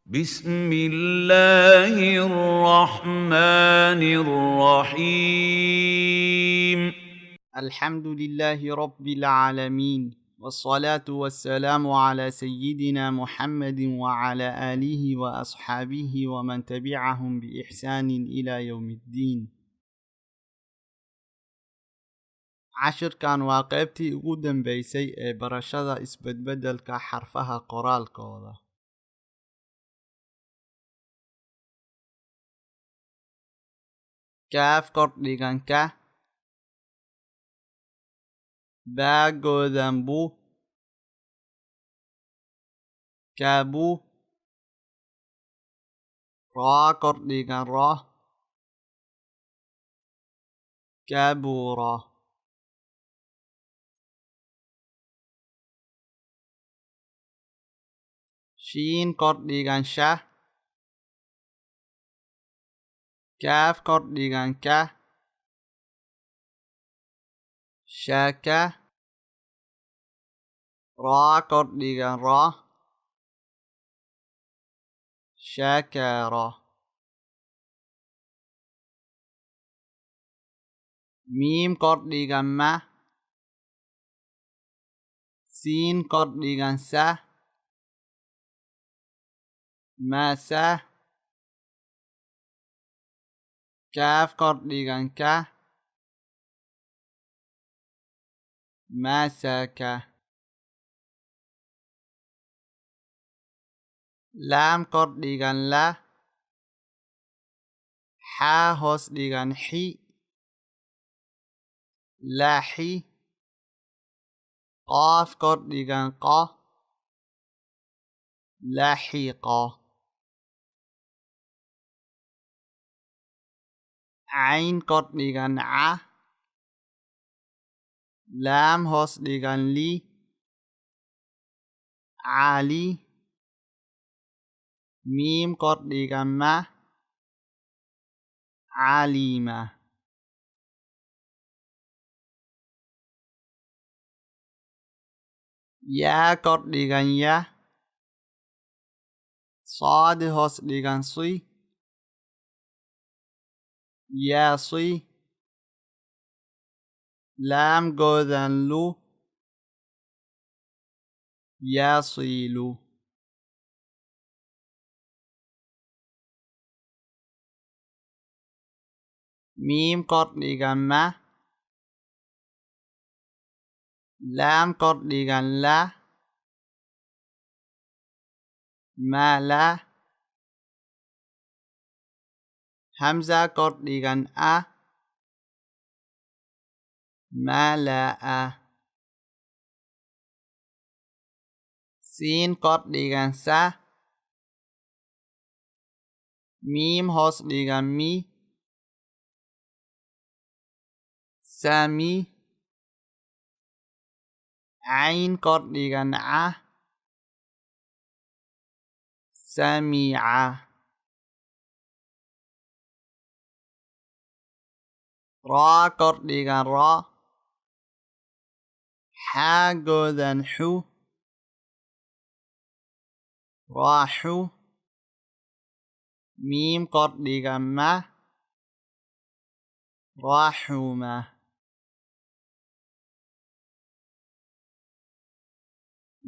بسم الله الرحمن الرحيم. الحمد لله رب العالمين، والصلاة والسلام على سيدنا محمد وعلى آله وأصحابه ومن تبعهم بإحسان إلى يوم الدين. Cashirkan waa qaybtii ugu dambeysay ee barashada isbedbedelka xarfaha qoraalkooda. Kaaf kordhigan ka, baa godan bu, kabu, raa kordhigan ra, kabura. Shiin kordhigan sha, kaaf kordhigan ka, shaka, raa kordhigan ra, shakara. Miim kordhigan ma, siin kordhigan sa, masa, kaaf kordhigan ka, masaka. Laam kordhigan la, xaa hoos dhigan xi, laaxi, qaaf kordhigan qa, laaxiqa. Cayn kordhigan ca, laam hoos dhigan li, caali, miim kordhigan ma, caalima. Yaa kordhigan ya, saad hoos dhigan si, yaasi, laam godan lu, yaasilu. Miim kordhigan ma, laam kordhigan la, mala, hamza kordhigan a, malaa. Siin kordhigan sa, miim hoos dhigan mi, sami, cayn kordhigan ca, samica. Raa kordhigan ra, xaa godan xu, raaxu, miim kordhigan ma, raaxuma.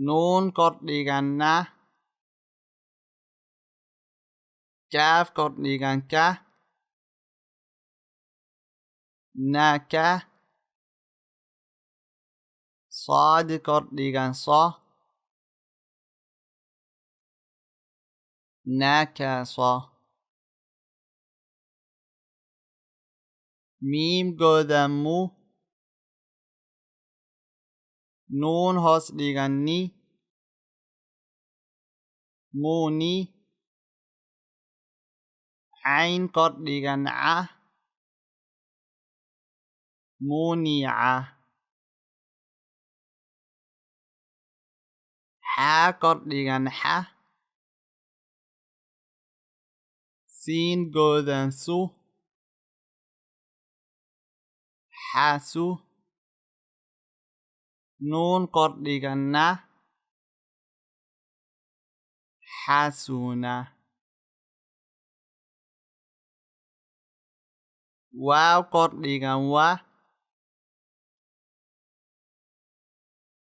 Nuun kordhigan na, kaaf kordhigan ka, naka, saad kordhigan sa, nakasa. Miim godan mu, nuun hoos dhigan ni, muuni, cayn kordhigan ca, munica. Xaa kordhigan xa, siin godan su, xasu, nuun kordhigan na, Xasuna. Waaw kordhigan wa.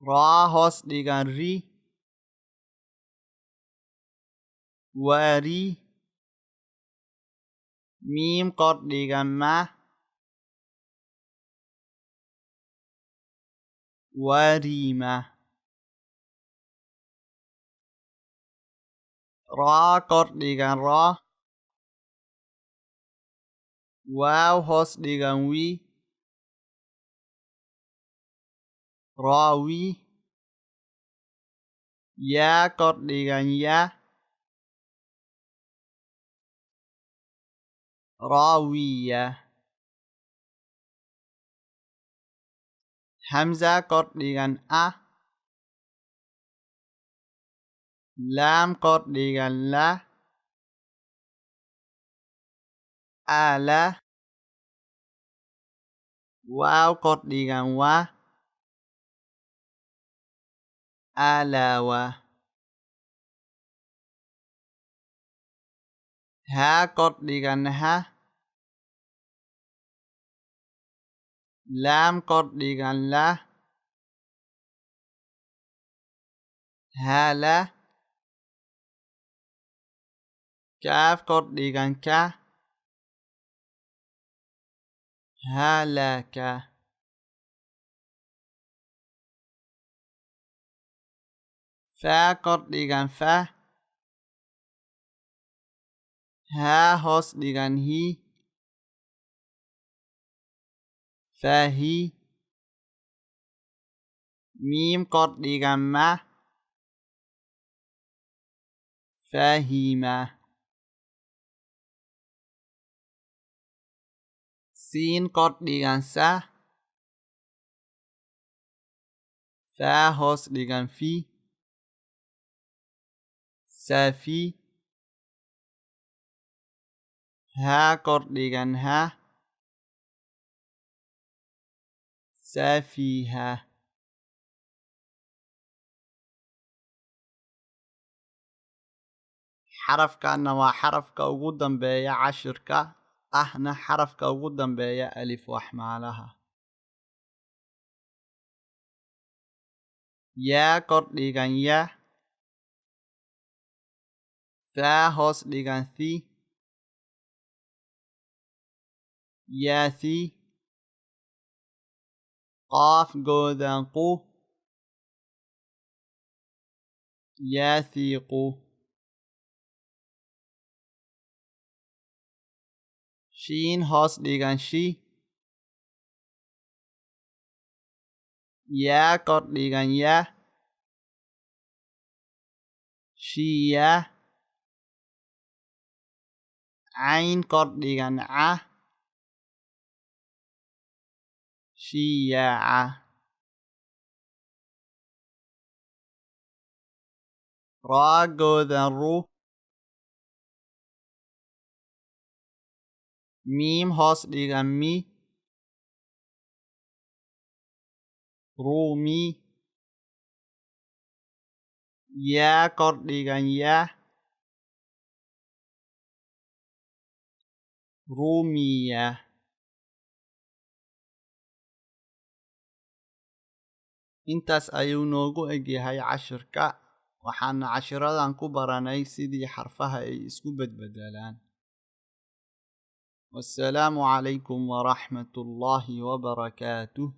Raa hoos dhigan ri. Wari. Miim kordhigan ma. Warima. Raa kordhigan raa. Waaw hoos dhigan wi. Raawi. Yaa kordhigan ya. Raawiya. Hamza kordhigan a. Laam kordhigan la. Ala. Waaw kordhigan wa. Alawa. Haa kordhigan ha. Laam kordhigan la. Hala. Kaaf kordhigan ka. Halaka. Faa kordhigan fa. Haa hoos dhigan hi. Fahi. Miim kordhigan ma. Fahima. Siin kordhigan sa. Faa hoos dhigan fi. Safi. Haa kordhigan ha. Safiha. Xarafkana waa xarafka ugu dambeeya cashirka, ahna xarafka ugu dambeeya alif waxmaalaha. Yaa kordhigan ya. Thaa hoos dhigan thi. Yaathi. Qaaf goodan qu. Yaathiqu. Shiin hoos dhigan shi. Yaa kordhigan ya. Shiya. Cayn kordhigan ca. Shiyaaca. Raa goodan ru. Miim hoos dhigan mi. Ruumi. Yaa kordhigan ya. Ruumiya. Intaas ayuu noogu egyahay cashirka. Waxaana cashiradan ku baranay sidii xarfaha ay isku bedbedelaan. Wassalaamu calaykum waraxmatullaahi wabarakaatuh.